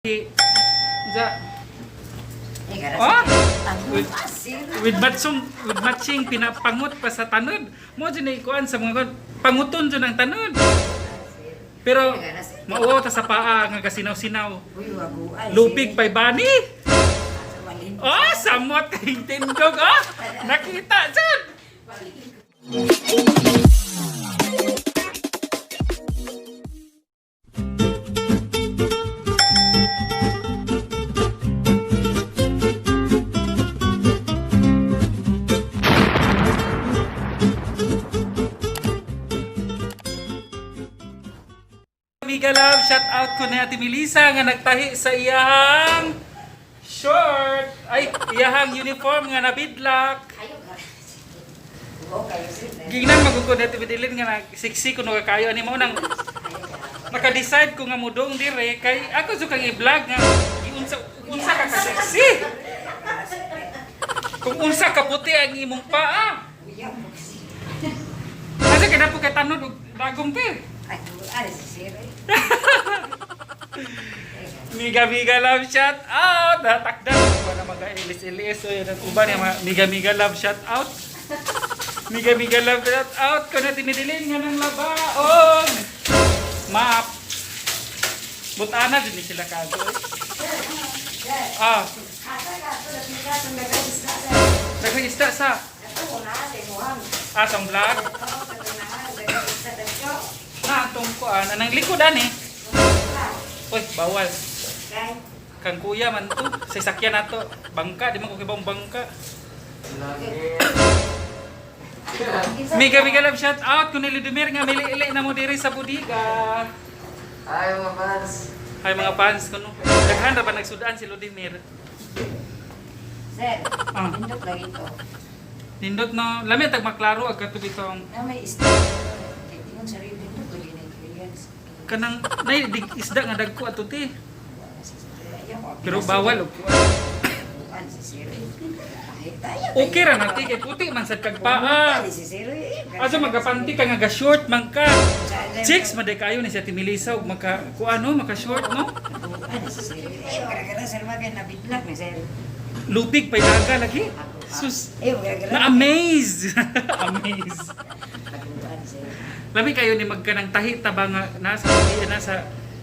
Unsa? Eh, Ah! With, With matching pinapangot pa sa tanod. Mo jud na ikuan sa mga kuan, panguton jud ang tanod. Pero mauwaw ta sa paa nga kasinaw-sinaw. Lupig pay bani. Oh, samot kay tindog oh. Nakita jud. Amiga love, shout out ko ni Ate Melissa nga nagtahi sa iyahang short, ay iyahang uniform nga nabidlak. Gingnan magugod ni Ate Medellin nga nagsiksi kuno kayo ani mo nang naka-decide ko nga mudong dire kay ako jud kang i-vlog nga giunsa unsa ka ka-sexy. Kung unsa ka puti ang imong paa. Asa ka na po kay tanod og dagom te. Miga miga love shout out. Natakdan ko na mag-ilis-ilis. So yun ang uban yung mga miga miga love shout out. Miga miga love shout out ko na tinidilin nga ng labaon. Map. Butana din ni sila kago. Ah, daghang isda sa atong vlog. Na atong kuan anang likod ani. Uy, bawal. Kang kuya man to, sa sakyan nato. Bangka, di man ko kibang bangka. Miga miga love shout out kun Ludimir nga mili-ili na mo diri sa budiga. Hi mga fans! Hay mga fans kuno. Daghan ra ba nagsudan si Ludimir? Sir, Ah. nindot lagi to. Nindot no, lami tag maklaro ag kato bitong Na may isda. Ingon sa rin, nindot lagi na experience. Kanang nay dig isda nga dagko ato ti. Pero bawal og Bukan si Sir. Okay ra na ti kay puti man sad kag paa. Si Sir. Asa magapanti ka nga ga short man ka. Chicks man day kayo ni si Ate Melissa og maka kuano maka short no. Bukan si Sir. Gara-gara sir magay nabidlak ni sir. Lupig pay daga lagi. Sus. Eh, gara-gara. Na amaze. Amaze. Bukan sir. Lami kayo ni magkanang tahi taba nga nasa nasa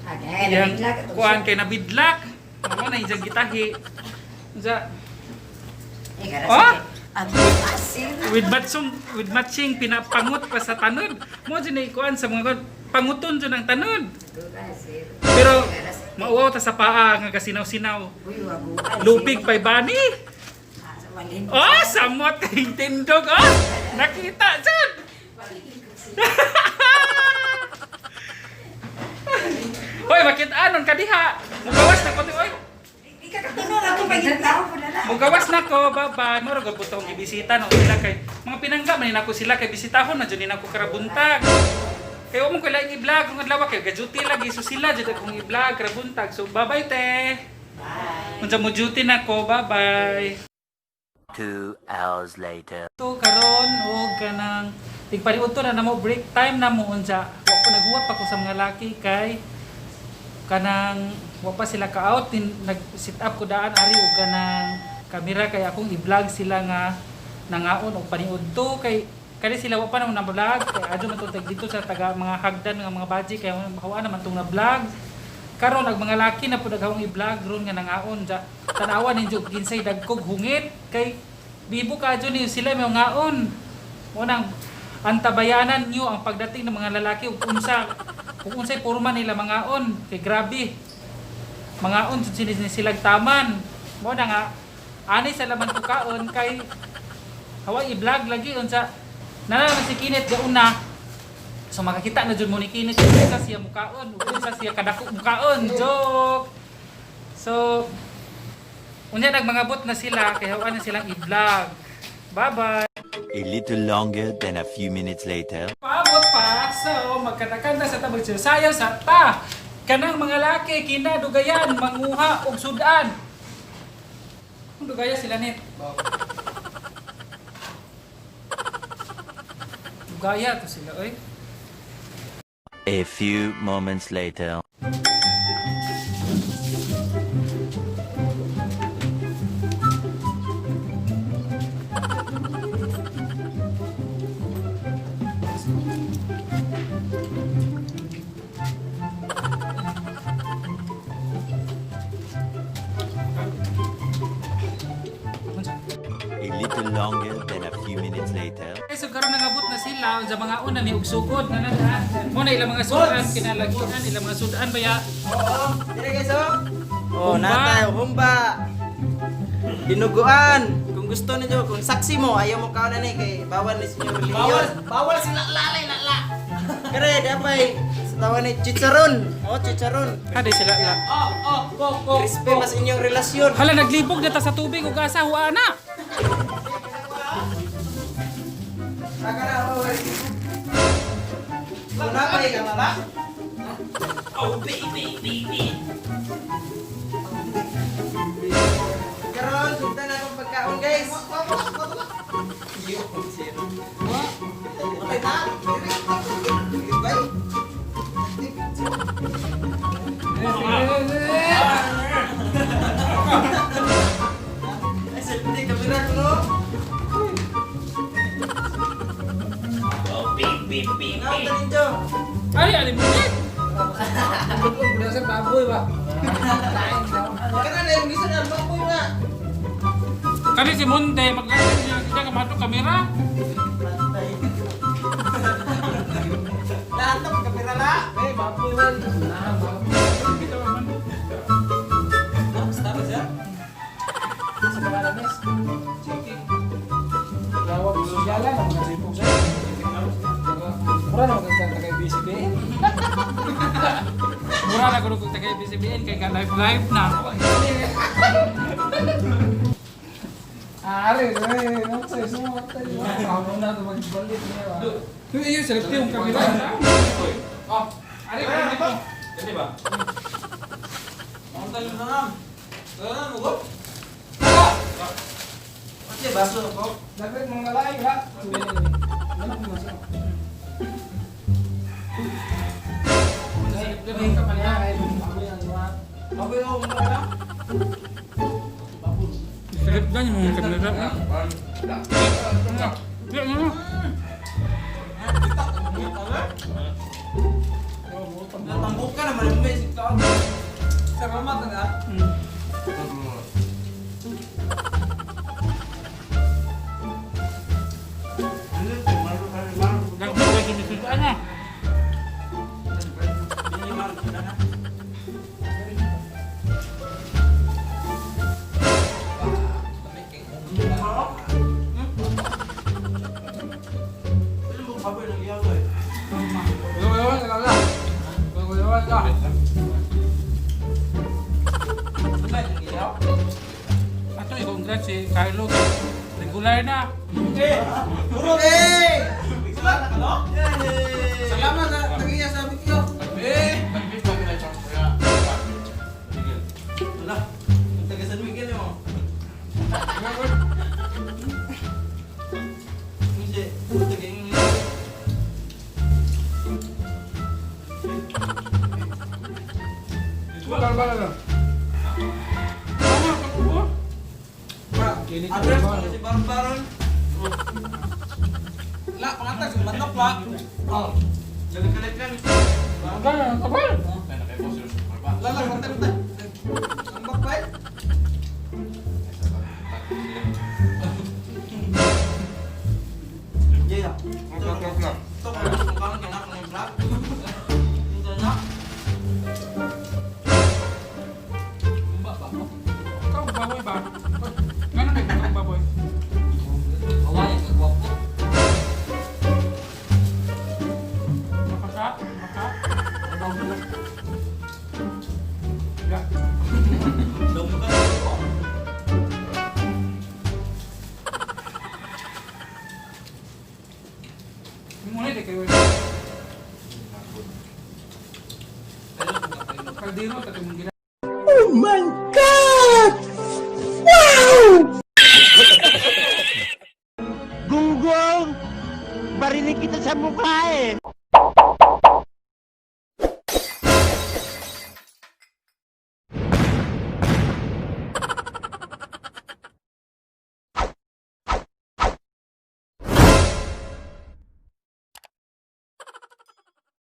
Okay, iyang nabidlak atong kuan kay nabidlak. Mao na iyang gitahi. Unsa Eh, gara Ah! sir. With matching pinapangot pa sa tanod. Mo jud na ikuan sa mga kuan, panguton jud ang tanod. Pero mauwaw ta sa paa nga kasinaw-sinaw. Lupig pay bani. Oh, samot kay tindog oh. Nakita jud. Hoy, makita-anon ka diha. Mugawas na ko ti oy. Mugawas na ko, bye-bye. Moro gud pud tong gibisita no sila kay mga pinangga man nako sila kay bisitahon na jud ni nako karabuntag. Kay wa mo ko laing i-vlog kung adlaw kay ga-duty lagi so sila jud akong i-vlog karabuntag. So bye-bye te. Bye. Unsa mo duty na ko, bye-bye. 2 hours later. To karon og kanang tigpaniudto na namo, break time na mo. Unsa wa ko naghuwat pa ko sa mga laki kay kanang wa pa sila ka out. Nag sit up ko daan ari og kanang kamera kay akong i-vlog sila nga nangaon og paniudto kay kani sila wa pa naman na vlog kay adto man tong tag dito sa taga mga hagdan nga mga baji kay makuha naman tong na vlog karon. Ang mga laki na pud aghawang i-vlog ron nga nangaon ja. Tan-awa ninyo kinsay dagkog hungit kay bibo ka ni sila may ngaon. Unang antabayanan nyo ang pagdating ng mga lalaki ug unsa kung unsay porma nila mangaon kay grabe mangaon jud sila silag taman. Mo na nga ani sa laman ko kaon kay hawa i-vlog lagi unsa na naman si Kinit gauna. So makakita na jud mo ni Kinit kung unsa siya mukaon ug unsa siya kadako mukaon. Joke. So unya nagmangabot na sila kay hawa na silang i-vlog. Bye bye. A little longer than a few minutes later. Paabot pa, so magkatakanda sa tabag sayaw sa ta. Kanang mga laki, kinadugayan, manguha og sudan. Kung dugaya sila net. Dugaya to sila, oy. A few moments later. little longer than a few minutes later. Ay, so karon nangabot na sila sa mga una may ugsugod na na mo na ilang mga sudan kinalagian ilang mga sudan baya. Oo, dire guys oh. Oh, Humba. natay humba. Dinuguan. Kung gusto ninyo, kung saksi mo, ayaw mo kaon ani kay bawal ni senyor reliyon. Bawal, bawal sila lalay lala. Kare, dapay sa tawa ni chicharon. Oh, chicharon. Kade sila la. Oh, oh, go, go. Crispy mas inyong relasyon. Hala, naglibog na ta sa tubig ug asa huwa na. Saka na, oh. Kung napay ka mala. Oh, baby, baby. Karon, sundan na akong pagkaon, guys. Okay na. Bye. Ay, selfie kamera ko, no? Oh, baby, baby. Ngaon ta ninyo? Ay, ali mo ni. Kana na yung bisan ang baboy na. Kani si Monde maglagay niya kita kamato kamera. Lahat ng kamera na. Eh, baboy man. Bitaw man. Mura na kuno kung taga ABCBN kay ka live live na. Are, iyo selfie yung kamera. Oh, ari ko nito. Dili ba? Ang tayo na lang. Kaya mo ko? Kasi baso ko. Dapat mga lain ha. Baboy ko mo na. Silip na yung mga kamera. Ya, ya. Natambok ka naman yung basic ka. Salamat na. Nagbuhay sinusudan na. Ato i-congrats si Carlo. Regular na. Hey! Salamat na tagiya sa video. Eh! Wala. Ang taga San Miguel mo. Hindi, taga Ingles. Address ko si Barbaron. La, pangatag, manok la. Oh. Galit-galit lang. La la, kontak kontak. Ambak ba? Yeah. Ito, kung kang kanak ng vlog. Ito na. Ikaw, baboy ba? Gano'n na ikaw, baboy? Hawaii, ang gwapo. Makasa? Maka? Ya. Muna di kayo. Kaldero, tatay mong gila. Gunggong! Barinig kita sa mukha eh!